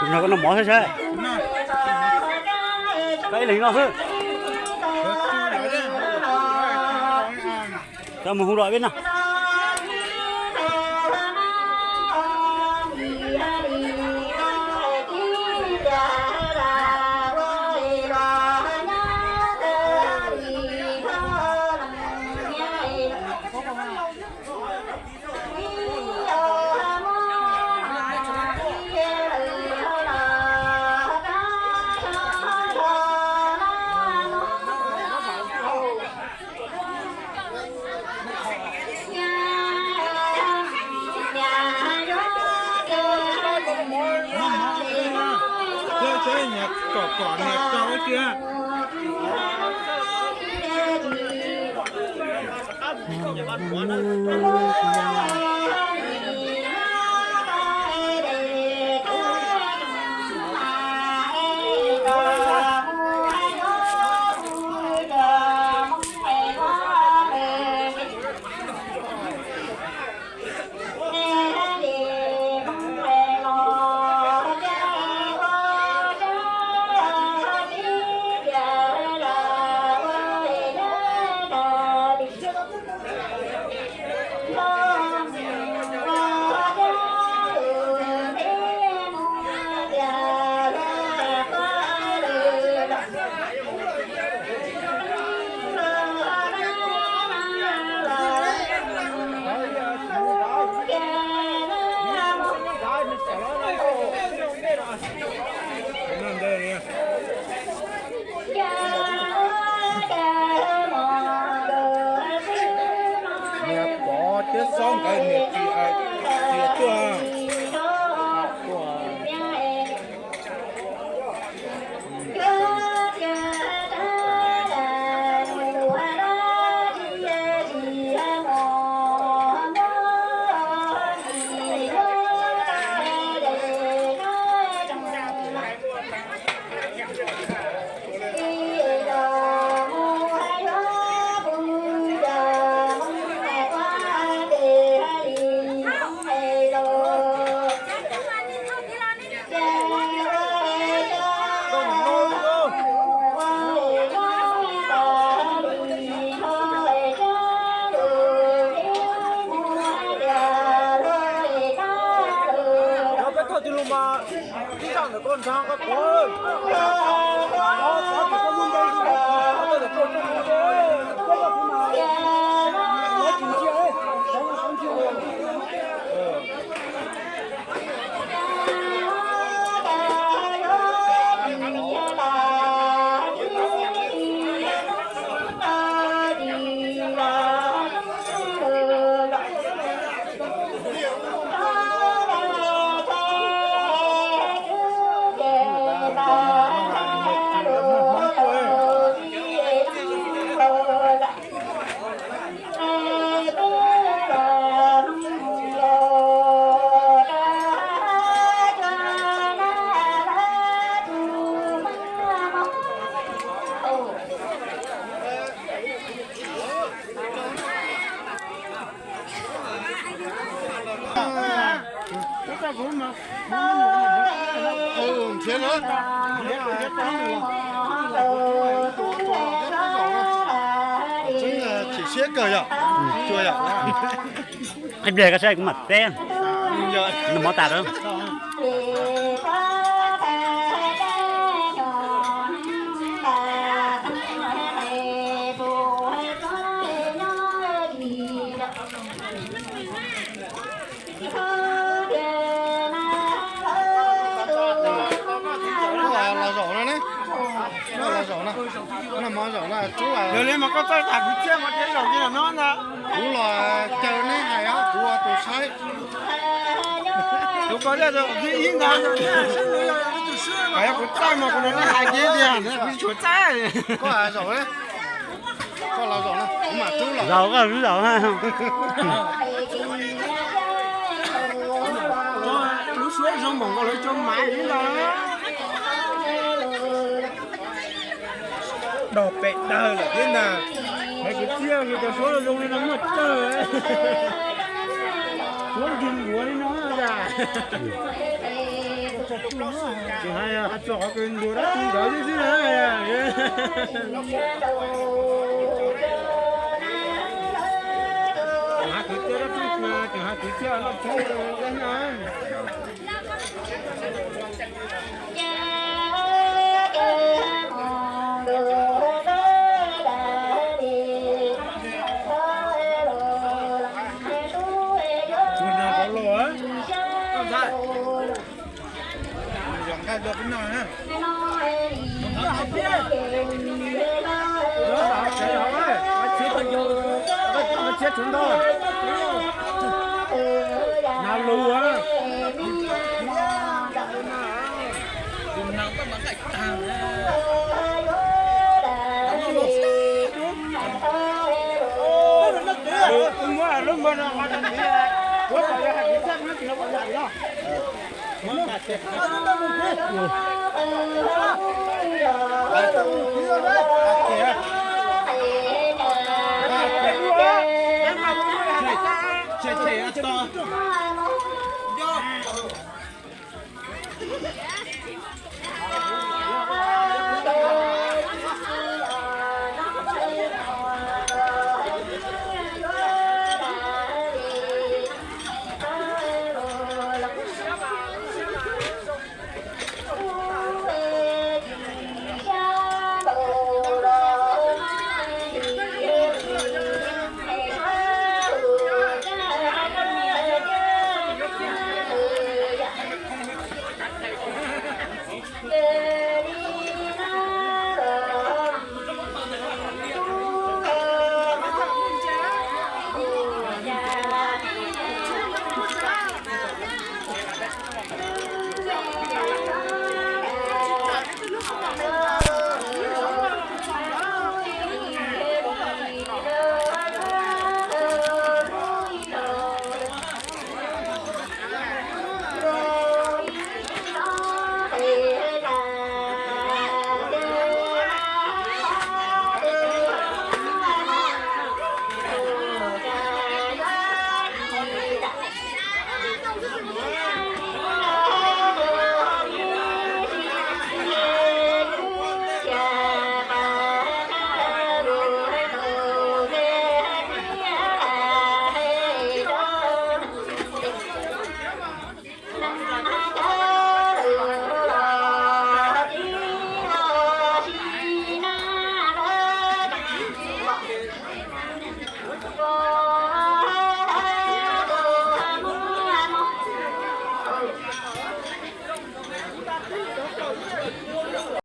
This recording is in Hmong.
Nrog koj noj mov xwb saib. Koj ib leeg no xwb. Coj mus hu los peb no. Kom kom niam rau ib tiag. Niag pov thiab xob nkawd niag txiv, txiv tuaj. Peb thauj tus lus mas ib zaug ntawm koj nrog koj pov. Chim siab kawg yom, cua yom. Ib pliag koj saib kuv mam teb. Noj mov tas lawm. Los zaum no ne, los zaum no, noj mov zaum no, yog li mas koj txawj tham kwv txhiaj mas ces zaum li no ntag. Kuv los caw neb hais os, kuv ua tus saib. Tus ko ib ntag, kuv txawj mas kuv nrog neb hais kiag tiag, kuv tsis tshua txawj. Koj zaum, koj los zaum no, kuv mam rub los. Zaum koj zaum. Lub suab zoo npaum nkaus lawv cov mav li ntag. Dog pem dawg lawm thiab ntag. Hais kwv txhiaj li cov suab zoo li no muaj tsawg. Suab nrig nkuav li no tas. Tsis hais hais txog qhov kws ntsuag dab tsi ntawd xwb xwb na. Tsis hais kwv txhiaj dab tsi, tsis hais kwv txhiaj loj tshoob dab na. Tus nag qhov los, yog nqaij dua peb noj na. Tsheb tshuv ntau, nag lug.